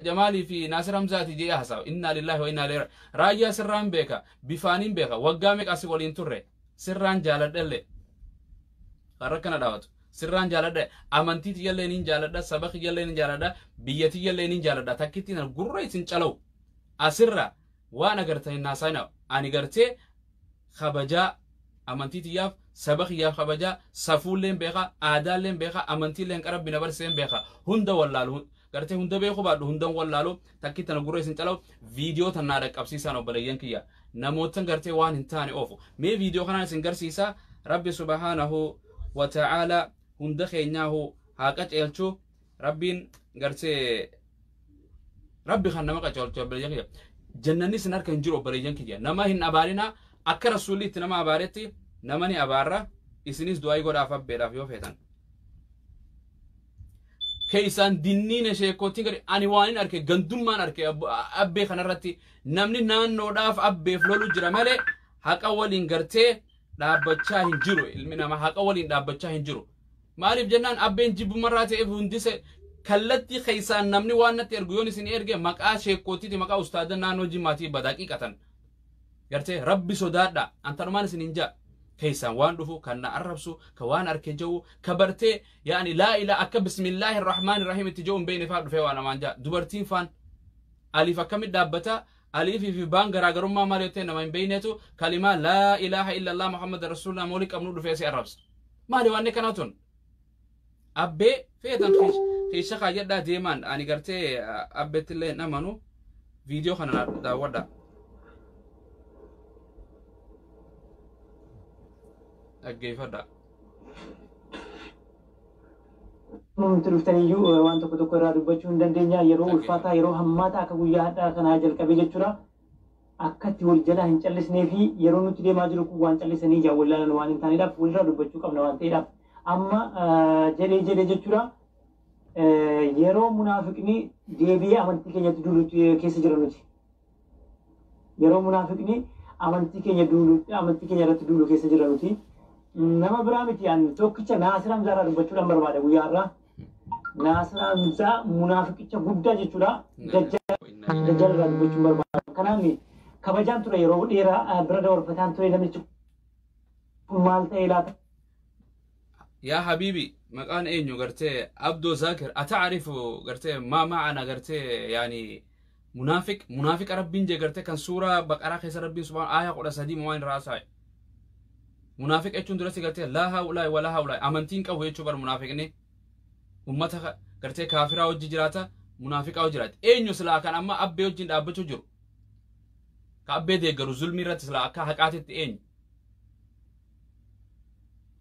Jamaalii fi Naasir Hamzaati jedhee haasawa. Innaa lillaahi wa innaa ilaihi. Raayyaa sirraan beeka, bifaaniin beeka, waggaa meeqa asii waliin turre, sirraan jaaladhallee. Warra kana dhaawatu. Sirraan jaaladha, amantii tiyyallee niin jaaladha, saba kiyyallee niin jaaladha, biyya tiyyallee niin jaaladha. Takkittiin gurra isin calawu. Asirra waan agartan hin haasaina. Ani gartee kabajaa amantii tiyyaaf, saba kiyyaaf kabajaa, safuulleen beeka, aadaalleen beeka, amantiilleen qarabbi na barseen beeka. Hunda wallaalu. Gartee hunda beeku baadhu hundan wallaalu. Takki tana gurra isin calawu. Viidiyoo tan naa dhaqqabsiisaan, obboleeyyan kiyya. Namootan gartee waan hin taane oofu. Mee viidiyoo kanaan isin garsiisa. Rabbi subhaanahu wa ta'aala hunda keenyaahu haa qaceelchu. Rabbiin gartee Rabbi kan nama qaceelchu, obboleeyyan kiyya. Jannanni isin harka hin jiru, obboleeyyan kiyya. Nama hin abaarina. Akka rasuulli itti nama abaaretti nama ni abaarra. Isinis du'aa godhaaf abbeedhaaf yoo feetan. Keessaan dinniina sheekootiin gadi ani waan hin arke, gandummaan arke abbee kanarratti. Namni naannoodhaaf abbeef lolu jira malee haqa waliin gartee dhaabbachaa hin jiru. Ilmi namaa haqa waliin dhaabbachaa hin jiru. Maaliif jennaan, abbeen jibbumarraa ta'eef hundise kallattii keessaan namni waan natti ergu yoon isin erge maqaa sheekootiiti, maqaa ustaada naannoo Jimmaatii badaqiiqatan. Gartee Rabbi sodaadha, antanumaan isin hin jaa. Keessaan waan dhufu kan na arrabsu, ka waan arke jedhu, ka bartee yaani laa ilaa akka bismillaahi rahmaani rahiim itti jedhu hin beekne faa dhufee waan namaan jaa. Dubartiin faan aliif akkamit dhaabbata, aliifii fi baan garaagarummaa maal yoo ta'e nama hin beeknetu kalimaa laa ilaaha illallah Muhammad rasuulullah moolii qabnu dhufee si arrabsa. Maali waan kanaa tun? Abbee feetan keessa kaayyadhaa deemaan. Ani gartee abbeetti illee hin amanu. Viidiyoo kana daawwadha. Dhaggeeffadha. Nuti dhuftaniyyuu waan tokko tokko irraa dubbachuu hin dandeenya. Yeroo ulfaataa, yeroo hammaataa akka guyyaa hadhaa kanaa jalqabee jechuudha. Akka itti wal jalaa hin callisnee fi yeroo nuti deemaa jiru kun waan callisanii ijaan wal ilaalan waan hin taaneedhaaf walirraa dubbachuu qabna waan ta'eedhaaf. Amma jedhee jedhee jechuudha. Yeroo munaafiqni deebi'ee amantii keenyatti duulu keessa jira nuti. Yeroo munaafiqni amantii keenya duulu, amantii keenya irratti duulu keessa jira nuti. Nama biraa miti, an tokkicha Naasir Hamzaa irraa dubbachuudhaan barbaada guyyaa har'aa. Naasir Hamzaa munaafiqicha guddaa jechuudha. Dajjal irraa dubbachuun barbaada. Kanaaf kabajaan ture, yeroo dheeraa bira dabarfataan ture, namichi kun maal ta'ee laata? Yaa habiibi, maqaan eenyu gartee Abdoo Zaakir, ata'arifu gartee maa ma'ana gartee yaani munaafiq, munaafiqa Rabbiin jee gartee kan suuraa Baqaraa keessa Rabbiin subhaan aayaa 13 waan irraa haasa'e. Munaafiqa jechuun duratti gartee laa haa'ulaa'i walaa haa'ulaa'i, amantiin qabu jechuu bar. Munaafiqni ummata gartee kaafiraa wajji jiraata, munaafiqaa wajji jiraata. Eenyu silaa kan amma abbee wajjin dhaabbachuu jiru? Ka abbee deeggaru zulmii irratti silaa akka haqaatitti eenyu?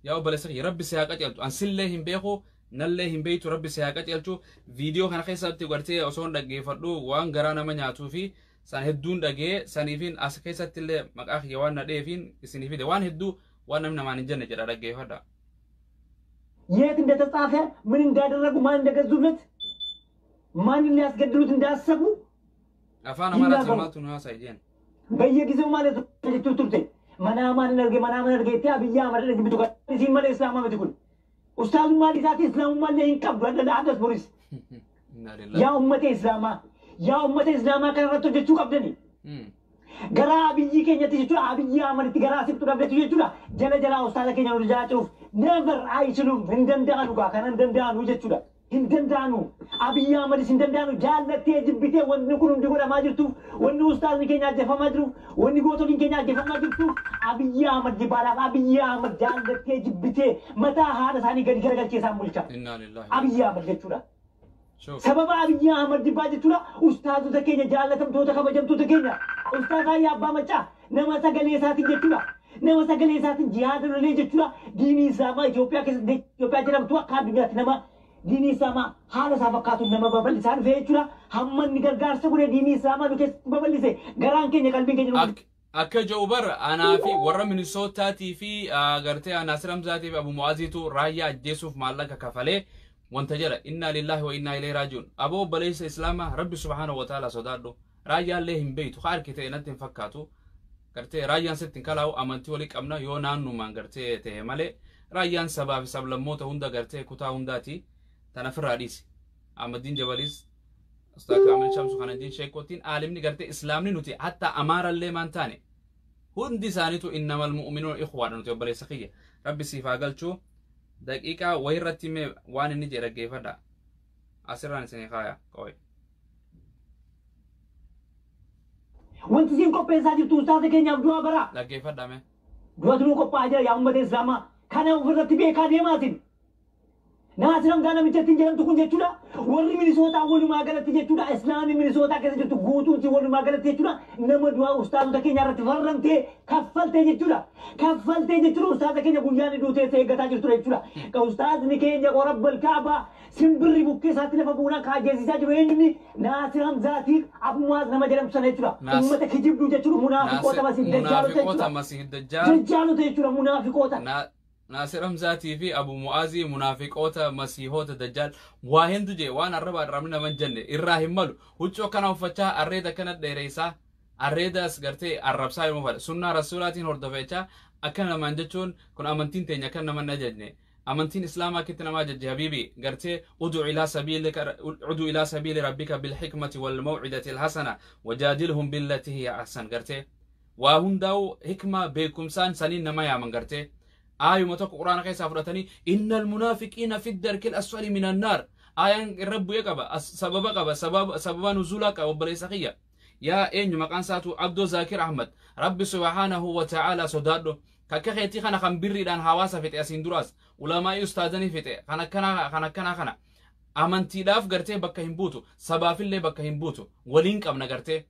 Yaa obboleessa kiyya, Rabbi si haa qaceelchu. An sillee hin beeku, nallee hin beektu, Rabbi si haa qaceelchu. Viidiyoo kana keessatti gartee osoo hin dhaggeeffadhu waan garaa nama nyaatuu fi san hedduun dhagee saniifin as keessatti illee maqaa kiyya waan na dheefiin isinii fide. Waan hedduu waan namni namaan hin jenne jedha, dhaggeeffadha. የት እንደተጻፈ፣ ምን እንዳደረጉ፣ ማን እንደገዙለት፣ ማንን ሊያስገድሉት እንዳሰቡ Afaan Amaaraatiin maaltu nu haasa'i jeen. በየጊዜው ማለት ነው turte manaamaan arge, manaamaan arge itti Abiyyi Ahmad dhagge bitu isiin malee islaamaa miti kun. Ustaazummaan isaati islaamummaa illee hin qabdu addas boris. Yaa ummata islaamaa, yaa ummata islaamaa, kana irratti hojjechuu qabdani. Garaa Abiyyi keenyatti jechuudha, Abiyyi Ahmaditti garaa sibtu dhabdetu jechuudha. Jala jalaa ustaaza keenya nu jalaa ce'uuf never አይችሉም, hin danda'anu gaa kana hin danda'anu jechuudha. Hin danda'anu. Abiyyi Ahmadis hin danda'anu. Jaallattee jibbitee wanni kun hundi godhamaa jirtuuf, wanni ustaazni keenya ajjeefamaa jiruuf, wanni gootoliin keenya ajjeefamaa jirtuuf Abiyyi Ahmad jibbaadhaaf. Abiyyi Ahmad jaallattee jibbitee mataa haadha isaanii gadi garagalchee isaan bulcha. Innaa lillahi. Abiyyi Ahmad jechuudha. Shuf. Sababa Abiyyi Ahmad jibbaa jechuudha, ustaazota keenya jaallatamtoota kabajamtoota keenya, ustaaz Ayyaa Abbaa Maccaa nama sagalee isaatiin jechuudha. Nama sagalee isaatiin jihaada lolee jechuudha. Diinii Islaamaa Itoophiyaa keessatti, Itoophiyaa jedhamtu akka addunyaatti nama diinii Islaamaa haala isaa fakkaatu nama babal'isaa dhufe jechuudha. Hamma inni gargaarsa godhe diinii Islaamaa nu keessatti babal'ise, garaan keenya, qalbiin keenya nu Akka jedhu bar anaa fi warra Minisootaatii fi gartee Naasir Hamzaatii fi Abu Mu'aaziitu raayyaa ajjeesuuf maallaqa kafalee wanta jedha. Innaa lillaahi wa innaa ilayhi raaji'uun. Aboo obboleessa Islaamaa, Rabbi subhaanahu wa ta'ala sodaadhu. Raayyaallee hin beeytu, ka argite natti hin fakkaatu. Gartee raayyaan sitti hin kalaa'u. Amantii walii qabna yoo naannumaan gartee ta'e malee raayyaan sabaa fi sablammoota hunda gartee kutaa hundaati. Tana ofirraa dhiisi. Ahmadiin Jabaliis Ustaaz Kaamil Shamsu kana diin sheekotiin aalimni gartee islaamni nuti hatta amaarallee maan taane hundi isaaniitu innamal mu'minuun ikhwaadha nuti obboleessa kiyya rabbi siif haa galchuu daqiiqaa wayirratti mee waan inni jedhe dhaggeeffadha asirraan isinii kaaya qoy. Wanti isin qopheessaa jirtu ustaaza keenyaaf du'aa bara. Dhaggeeffadha mee. Du'atu nuu qophaa'aa jira yaa uummata Islaamaa. Kana ofirratti beekaa deemaasin. Naasir Hamzaa namicha ittiin jedhamtu kun jechuudha. Warri Minisootaa walumaa galatti jechuudha. Islaamni Minisootaa keessa jirtu guutuun si walumaa galatti jechuudha. Nama du'aa ustaazota keenya irratti farramtee kaffaltee jechuudha. Kaffaltee jechuudha ustaaza keenya guyyaan duutee eeggataa jirtudha jechuudha. Ustaazni keenya qorabbal kaabaa simbirri bukkee isaatti lafa buunaa kaajeessisaa jiru eenyunni Naasir Hamzaatiif Abu Muwaaz nama jedhamtu sana jechuudha. Uummata kijibduu jechuudha munaafiqoota masiih dajjaalota jechuudha. Masiih dajjaal. Dajjaalota jechuudha munaafiqoota. Naasir Hamzaatii fi Abu Mu'aazii munaafiqoota masiihoota dajjaal waa hendu jee waan arraba arrabni naman jenne irraa hin malu huccuu akkana uffachaa arreeda akkana dheereessaa arreedas gartee arrabsaa yommuu fadha sunnaa rasuulaatiin hordofechaa akka namaan jechuun kun amantiin teenya akka naman ajajne amantiin islaamaa akitti nama ajajje habiibi gartee udu ilaa sabiili rabbika bilhikmati walmawcidati alhasana wajaadilhum billati hiya ahsan gartee waa hundaa'u hikma beekumsaan saniin nama yaaman gartee aayuma tokko quraana keessaa fudhatanii innal munaafiqiina fi darkil asfali min annaar aayaan irra bu'ee qaba sababa qaba sababa nuzuulaa qaba obboleessa kiyya yaa eenyu maqaan isaatu Abdoo Zaakir Ahmad rabbi subhaanahu wa ta'aalaa sodaadhu kakka keetii kana kan birriidhaan hawaasa fixe asiin duraas ulamaa'ii ustaazanii fixe kan akkanaa kana amantiidhaaf gartee bakka hin buutu sabaafillee bakka hin buutu waliin qabna gartee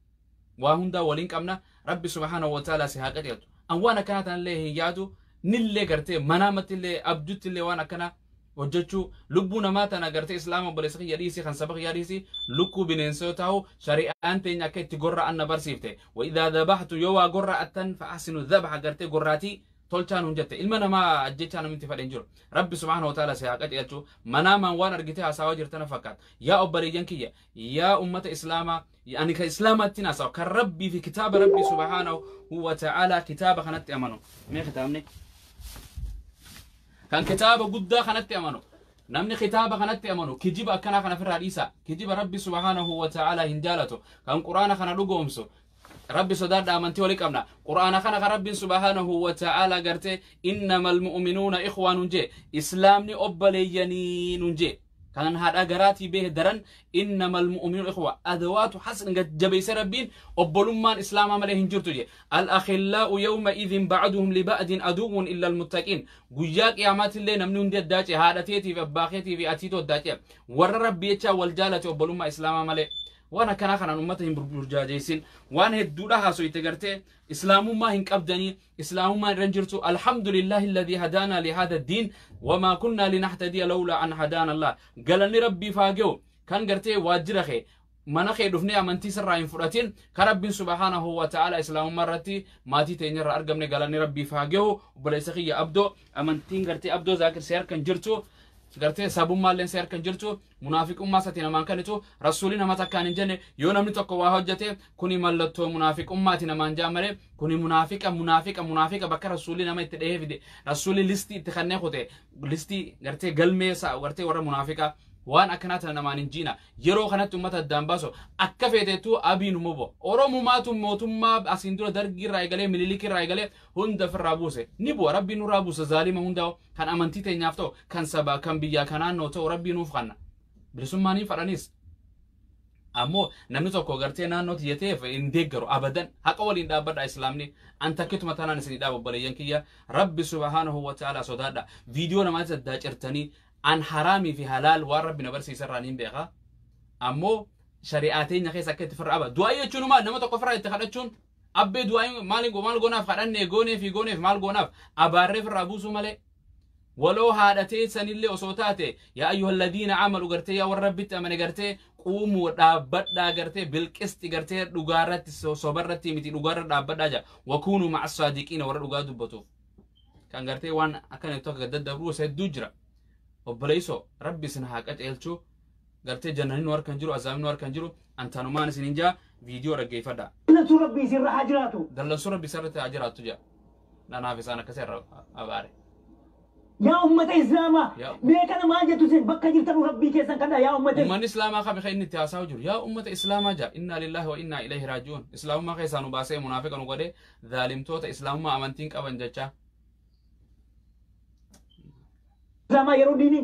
waa hundaa waliin qabna rabbi subhaanahu wa ta'aalaa si haa qajeelchu an waan akkanaa tanallee hin yaadu nillee gartee manaamatti abjutti waan akkana hojjechuu lubbuu namaa tana gartee islaama obboleessa kiyya dhiisii kan saba kiyya dhiisii lukkuu bineensoo ta'u shari'aan teenya akka itti gorra'an na barsiifte wa idaa dabaxtu yoo waa gorra'attan fa'asinu dabaxa gartee gorraatii tolchaan hun jette ilma namaa ajjechaa namatti fadhen jiru rabbi subhaanahu wa ta'ala si haa qajeelchu manaamaan waan argite haasawaa jirtana fakkaata yaa obboleeyyan kiyya yaa ummata islaamaa ani ka islaamaatti haasawa kan rabbii fi kitaaba rabbii subhaanahu wa ta'ala kitaaba kanatti amanu mee kitaabni kan kitaaba guddaa kanatti amanu namni kitaaba kanatti amanu kijiba akkanaa kana ofirraa dhiisa kijiba rabbi subhaanahu wa ta'ala hin jaalatu kan quraana kana dhugoomsu rabbi sodaadha amantii walii qabna quraana kana kan rabbiin subhaanahu wa ta'ala gartee innamal mu'minuuna ikhwaanun jee islaamni obboleeyyanii nun jee kan haadha garaatii behe daran innamal mu'minuuna ikhwa adawaatu hasn jabeeyse rabbiin obbolummaan islaamaa malee hin jirtu jee al akhillaa'u yawma idhin ba'duhum liba'din aduwwun illa almuttaqiin guyyaa qiyaamaatillee namni hundi addaace haadha teetii fi abbaa keetii fi atiitu addaace warra rabbi jechaa wal jaalate obbolummaa islaamaa malee waan akkanaa kanaan ummata hin burjaajeessin waan hedduudha haasoyte gartee islaamummaa hin qabdanii islaamummaa irra jirtu alhamdulillahi alladhii hadaanaa lihaada diin wamaa kunnaa linahtadiya lawlaa an hadaana allah galanni rabbii faage'u kan gartee waajjira kee mana kee dhufnee amantii sirraa hin fudhatin kan rabbiin subhaanahu wa ta'ala islaamummaa irratti maatii teenya irraa argamne galanni rabbii faage'u obboleessa kiyya abdoo amantiin gartee Abdoo Zaakir si harkan jirtu gartee sabummaalleen si harkan jirtu munaafiqummaa sati namaan kanitu rasuulli nama takkaan hin jenne yoo namni tokko waa hojjete kuni mallattoo munaafiqummaati namaan jaa malee kuni munaafiqa munaafiqa munaafiqa bakka rasuulli nama itti dhahee fide rasuulli listii itti kannee kute listii gartee galmee gartee warra munaafiqaa waan akkanaa tana namaan hin jiina yeroo kanatti uummata addaan baasu akka feetettuu abiin mubo oromumaatu mootummaa asiin dura dargii irraa eegalee mililikii irraa eegalee hunda ofirraa buuse ni bu'a rabbiin nurraa buusa zaalima hundaa kan amantii teenyaaf ta'u kan sabaa kan biyyaa kan naannoo ta'u rabbii nuuf kanna bilisummaa ni fadhanis ammoo namni tokko gartee naannoo tiyyateef hin deeggaru abadan haqa waliin dhaabbadha islaamni an takkituma tanaan isinii dhaaba obboleeyyan kiyya rabbi subhaanahu wa ta'ala sodaadha viidiyoo namaatti addaa cirtanii an haraamii fi halaal waan rabbi na barsiisa irraa niin beeka ammoo shari'aa teenya keessa akka itti firra aba du'aa jechuun maal nama tokko firraa itti kadhachuun abbee du'aa maal maal goonaaf kadhanne goonee fi gooneef maal goonaaf abaarree firraa buusuu malee waloo haadha teessanillee osoo taate yaa ayyuha alladhiina amalu gartee yaa warra rabbitti amane gartee quumuu dhaabbadhaa gartee bilqisti gartee dhugaarratti sobarratti miti dhugaarra dhaabbadhaa jira wakuunuu ma'a saadiqiina warra dhugaa dubbatuuf kan gartee waan akkana tokko daddabru hedduu jira obboleessoo rabbi isin haa qajeelchu gartee jannanni nu harkan jiru azaabni nu harkan jiru antanumaan isin hin jaa viidiyoo dhaggeeffadha. Dallansuu rabbi isinirra haa jiraatu. Dallansuu rabbi isarratti haa jiraattu jaa. Nanaaf isaan akkasii irra abaare. Yaa ummata Islaamaa, mee kana maal jettu isin bakka jirtan Rabbii keessan kadhaa yaa ummata Ummanni Islaamaa kami kan inni itti haasa'u jiru? Yaa ummata Islaamaa jaa. Innaa lillaahi wa innaa ilayhi raaji'uun. Islaamummaa keessaa nu baasee munaafiqa nu godhee zaalimtoota Islaamummaa amantiin qaban jechaa. Islaamaa yeroo diiniin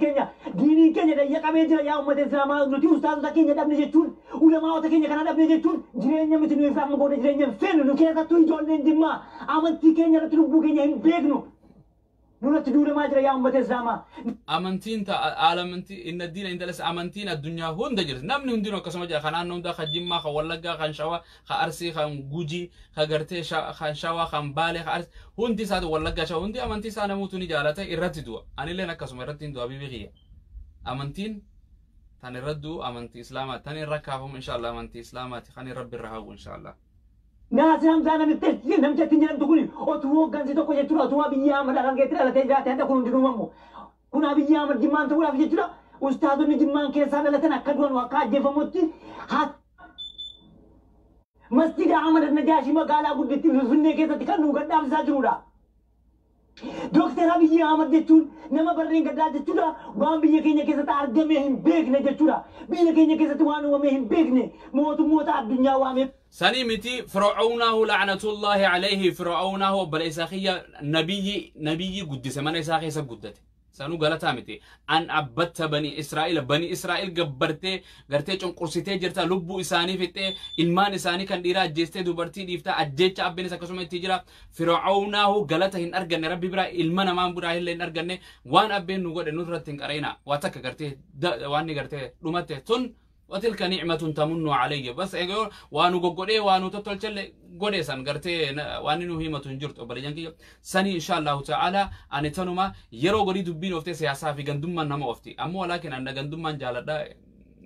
keenya dayya qabee jira. Yaa ummata Islaamaa, nuti ustaazota keenya dhabne jechuun, ulamaa'ota keenya kana dhabne jechuun jireenya miti nuyi amma booda jireenya hin feenu. Nu keessattuu ijoolleen Jimmaa amantii keenya irratti lubbuu keenya hin beeknu. Nurratti duulamaa jira, yaa ummata Islaamaa. Amantiin ta aalamantii inna diina indalas amantiin addunyaa hunda jirti. Namni hundinuu akkasuma jira. Kan naannoo hundaa, kan Jimmaa, kan Wallaggaa, kan Shawaa, kan Arsii, kan Gujii, kan gartee kan Shawaa, kan Baalee, kan Arsii, hundi isaati Wallaggaa, Shawaa, hundi amantii isaa namuutu ni jaalata, irratti du'a. Anilleen akkasuma irratti hin du'a bibi kiyya. Amantiin tan irra du'u amantii Islaamaa, tan irra kaafamu inshallah amantii Islaamaati, kan Rabbi irra hawwu inshallah. Naasir Hamzaa namitti namicha ittiin jedhamtu kun otuu hooggansi tokko jechuudha, otuu Abiyyi Ahmad Harargeetti dhalatee jiraate hadha kun hundi uumamu. Kun Abiyyi Ahmad Jimmaan ta'uudhaaf jechuudha. Ustaazonni Jimmaan keessaa dhalatan akka du'an, akka ajjeefamutti Masjida Ahmad Najaashii magaalaa guddittii Finfinnee keessatti kan nu gadhaabsisaa jirudha. Dooktar Abiyyi Ahmad jechuun nama barreen gaddaa jechuudha. Waan biyya keenya keessatti argamee hin beekne jechuudha. Biyya keenya keessatti waan uumamee hin beekne mootummoota addunyaa waamee Sanii miti, Fir'aawnaahu la'natullaahi alayhi, Fir'aawnaahu obboleessa kiyya nabiyyi guddise, mana isaa keessa guddate. Sanuu galataa miti. An abbatta bani Israa'el, bani Israa'el gabbartee gartee cunqursitee jirta, lubbuu isaanii fixxee, ilmaan isaanii kan dhiiraa ajjeestee dubartii dhiiftaa, ajjeecha abbeenis akkasuma itti jira. Fir'aawnaahu galata hin arganne Rabbi biraa, ilma namaa biraa illee hin arganne. Waan abbeen nu godhe nurratti hin qara'ina. Waa takka gartee waan ni gartee dhumatte tun وتلك نعمة تمن علي بس waanu goggodhee waanu tottolchelle godhe san gartee waan nu himatu hin jirtu, obboleeyyan kiyya. Sanii insha Allahu ta'ala ani tanuma yeroo godhii dubbiin oftee siyaasaa fi gandummaan nama ofti ammoo walaakin anna gandummaan jaaladha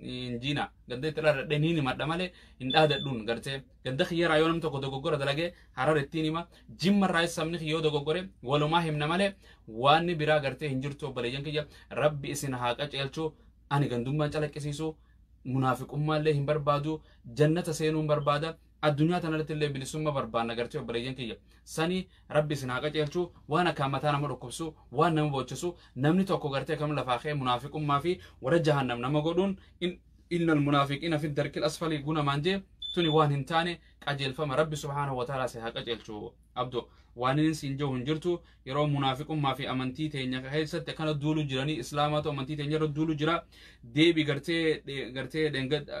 hin jiina ganda itti dhaladhe niin himadha malee hin dhaadadhuun. Gartee ganda kiyyaraa yoo namni tokko dogoggora dalagee Harar ittiin hima, Jimma irraa sabni kiyyoo dogoggore walumaa himna malee waan biraa gartee hin jirtu. Obboleeyyan kiyya, Rabbi isin haa qaceelchu. Ani gandummaan calaqqisiisu, munaafiqummaallee hin barbaadu, jannata seenuun barbaada, addunyaa tanarratti illee bilisummaa barbaanna. Gartee obboleeyyan kiyya, sanii Rabbi isin haa qaceelchu. Waan akkaan mataa nama dhukkubsu, waan nama boochisu, namni tokko gartee kam lafaa ka'ee munaafiqummaa fi warra jahannam nama godhuun إن المنافقين في الدرك الأسفل guna maan jee tuni waan hin taane. Qajeelfama Rabbi subhaanahu wa ta'ala si haa qajeelchu. Abdo, waan inni siin jiru hin jirtu. Yeroo munaafiqummaa fi amantii teenya keessatti akkana duulu jiranii, Islaamaatu amantii teenya irra duulu jira. Deebi gartee gartee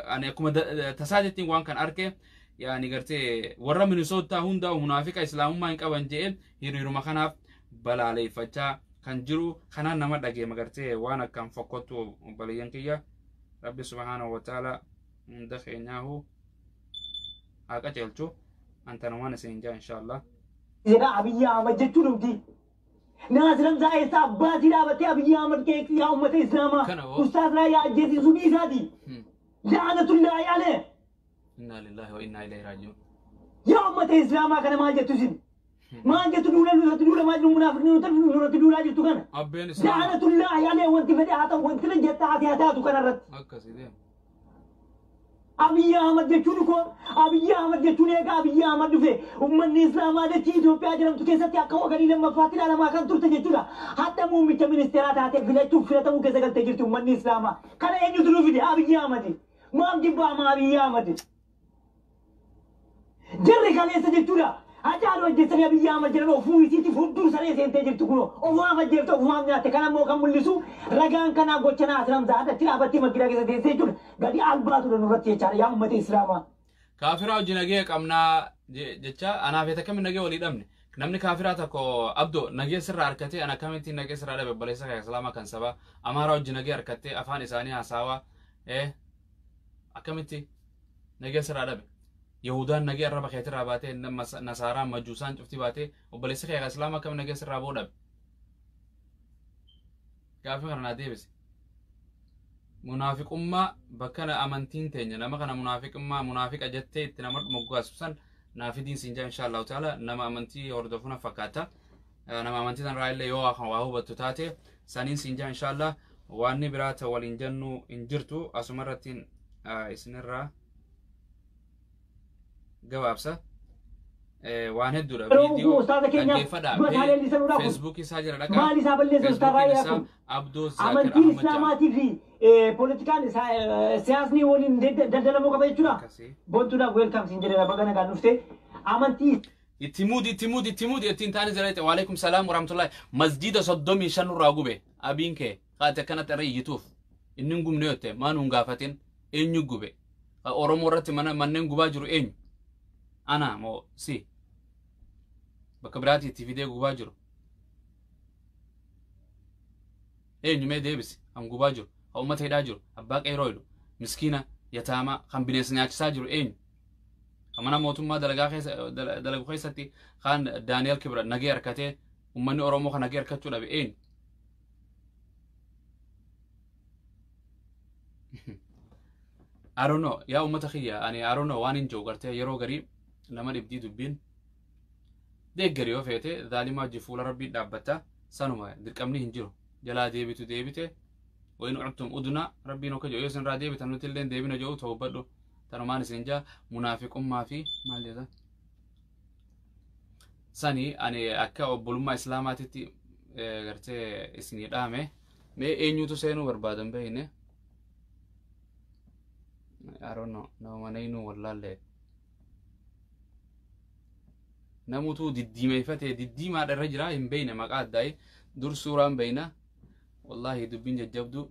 ani akkuma tasaatittiin waan kan arke yaani gartee warra Minisootaa hundaa munaafiqa Islaamummaa hin qaban je'e hiriiruma kanaaf balaaleeffachaa kan jiru kanaan nama dhageema gartee waan akkaan fokkottu. Obboleeyyan kiyya, Rabbi subhaanahu wa ta'ala hunda keenyaahu haa qajeelchu. Antanumaan isin jaa insha Allah. Jedha Abiyyi Ahmad jechuun dhumti. Naasir Hamzaa eessa abbaatii dhaabattee Abiyyi Ahmad keeksi yaa ummata Islaamaa? Kana hoo. Ustaaz Raayyaa ajjeesisuu dhiisaati. La'anatullaahi alee. Innaa lillaahi wa innaa ilayhi raaji'uun. Yaa ummata Islaamaa, kana maal jettu isin? Maal jettu duula nurratti duulamaa jiru, munaafiqni nurratti duulaa jirtu kana? Abbeen Islaamaa. La'anatullaahi alee, wanti fedhe haa ta'u, wanti jetta haa taatu kanarratti. Akkasii deema. Abiyyi Ahmad jechuun koo, Abiyyi Ahmad jechuun egaa Abiyyi Ahmad dhufe uummanni Islaamaa dachii Itoophiyaa jedhamtu keessatti akka waganii lammaffaatti ilaalamaa kan turte jechuudha. Hadha muummicha ministeeraa taatee filachuuf filatamuu keessa galtee jirti uummanni Islaamaa. Kana eenyutu nu fide? Abiyyi Ahmad. Maaf jibbaama Abiyyi Ahmad? Jarri kaleessa jechuudha. Hacaaluu ajjeessanii Abiyyi Ahmad jedhan ofuu isiitiif hudduu saree seentee jirti kunoo. Ofumaaf ajjeefte, ofumaaf nyaatte. Kana immoo kan mul'isu ragaan kanaa gocha Naasir Hamzaa addatti dhaabattee makiinaa keessa teessee jechuudha. Gadi albaatudha nurratti jechaadha yaa uummata Islaamaa. Kaafiraa hojii nagee qabnaa jecha anaaf eeta akkamiin nagee walii dhabne? Namni kaafiraa tokko abdo nagee sirraa harkatee, ana akkamittiin nagee sirraa dhabe? Obboleessa kee Islaamaa kan saba Amaaraa hojii nagee harkattee afaan isaanii hasaawaa akkamitti nagee sirraa dhabe? Yahudaan nagee arraba keetirraa baatee, Nasaaraan, Majuusaan cufti baatee, obboleessi kee Islaamaa akkam nagee sirraa boo dhabe? Gaafii kana naa deebise. Munaafiqummaa bakka amantiin teenya nama kana munaafiqummaa munaafiqa jettee itti nama moggaasu san naa fidiin siin jaa insha Allahu ta'ala. Nama amantii hordofu na fakkaata. Nama amantii sanarraa illee yoo waa hubattu taate saniin siin jaa insha Allah. Waan biraa ta waliin jennu hin jirtu, asuma irrattiin isinirraa gabaabsa. Waan hedduudha. Yeroo Viidiyoo ustaaza keenyaaf dhaggeeffadhaa. dura isaa leellisanuudha kun. Feesbuukii isaa jira dhaqaa. Maal isaa balleessa ustaaz Feesbuukiin Raayyaa isaa kun? Abdoo Zaakir Amantiin Ahmad jedhama. Islaamaatii fi poolitikaan siyaasni waliin daldalamuu qaba jechuudha. Akkasii. Bontuudhaaf welcome siin jedheera, baga nagaan dhufte. Amantii Itti muudi, itti muudi, itti muudi, ittiin taane jira jechuudha. Waalaikum salaam warahmatullahi. Masjiida 35 nurraa gube abiin kee kaate akkanatti irra iyyituuf inni hin gubne yotte maa nuun gaafatin? Eenyu gube? Oromoo irratti mana manneen gubaa jiru eenyu? Ana moo si bakka biraatti itti fidee gubaa jiru eenyu? Mee deebisi. Kan gubaa jiru, kan uummata hidhaa jiru, abbaa qeeroo hidhu, miskiina yataamaa kan bineensa nyaachisaa jiru eenyu? Kan mana mootummaa dalagaa keessa dalagu keessatti kan Daani'el Kibra nagee harkatee uummanni Oromoo kan nagee harkachuu dhabe eenyu? I don't know, yaa uummata kiyya, ani I don't know waan hin jiru gartee. Yeroo garii nama dhibdii dubbiin. Deeggari yoo feete zaalimaa hojii fuula rabbii dhaabbatta, sanuma dirqamni hin jiru. Jalaa deebitu deebite, wayin uctum uduna rabbiin akka jedhu, yoo isin irraa deebitan nuti illee deebina jedhu ta'ubbadhu. Tanumaan isin jaa munaafiqummaa fi maal jedha sani ani akka obbolummaa islaamaatitti gartee isinii dhaame. Mee eenyutu seenuu barbaadan beeyne? I don't know, nama naynuu wallaallee namutu diddiimeeffatee diddiimaadha irra jira hin beeyne. Maqaa addaayi dur suuraan beeyna. Wallaahi dubbiin jajjabdu.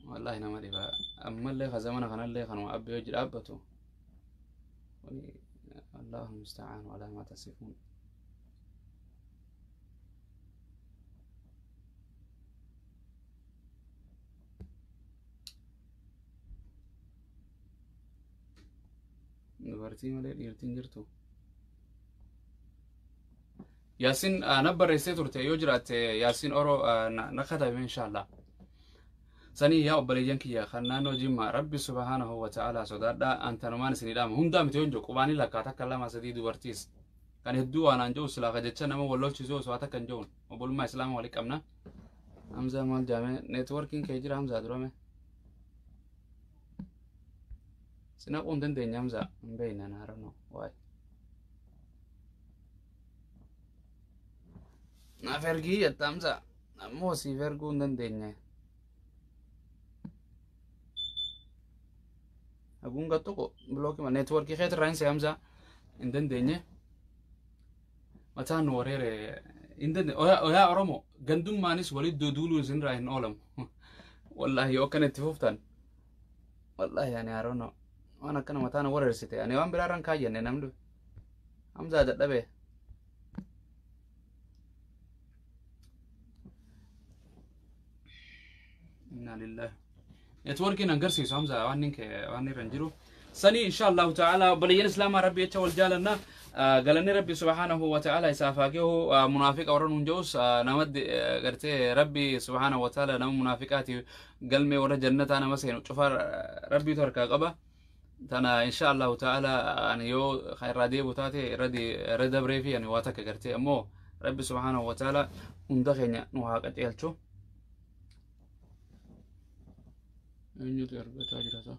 Wallaahi nama dhiba. Ammallee ka zamana kanallee kanuma abbee hojii dhaabbatu. Allahu musta'aan walaa maa tasifuun. Dubartii malee dhiirtiin jirtu. Yaasin na barreessee turte yoo jiraatte, Yaasin Oro na katabe inshallah. Sanii yaa obboleeyyan kiyya kan naannoo Jimmaa, Rabbi subhaanahu wa ta'ala sodaadhaa. Antanumaan isinii dhaama. Hundaa miti yoo hin jiru qubaanii lakkaa takka, lama, sadii. Dubartiis kan hedduu waan aan jiru silaa ka jecha nama wal lolchiisuu osoo takka hin jiruun obbolummaa islaamaa walii qabna. Hamzaa maal jaame? Neetworkiin kee jira Hamzaa durame. Sinaquu hin dandeenya Hamzaa, hin beekna na haranoo waay. Naaf ergii jetta Hamzaa, ammoo siif erguu hin dandeenye. Haguun gattuqu bilookii neetworkii keetirraa hin see Hamzaa, hin dandeenye. Mataan nu wareere hin dandeenye. Oyaa Oromoo, gandummaanis walitti duuluun isinirraa hin oolamu. Wallaahi yoo akkana itti fuftan. Wallaahi ani haroonoo waan akkana mataan wareersite ani waan biraarran kaayyanne namni Hamzaa dadhabee. Inna lillahi. Networkiin agarsiisu Hamza waan inni waan irra hin jiru. Sanii insha Allahu ta'ala obboleeyyan islaamaa rabbi jecha wal jaalanna. Galanni rabbi subhaanahu wa ta'ala isaaf haa gahu. Munaafiqa warra nuun jedhus nama gartee rabbi subhaanahu wa ta'ala nama munaafiqaati galmee warra jannataa nama seenu cufa rabbiitu harkaa qaba. Tana insha Allahu ta'ala ani yoo irraa deebu taate irra dabree fi ani waa takka gartee ammoo rabbi subhaanahu wa ta'ala hunda keenya nu haa qajeelchu. Eenyutu ergataa jira?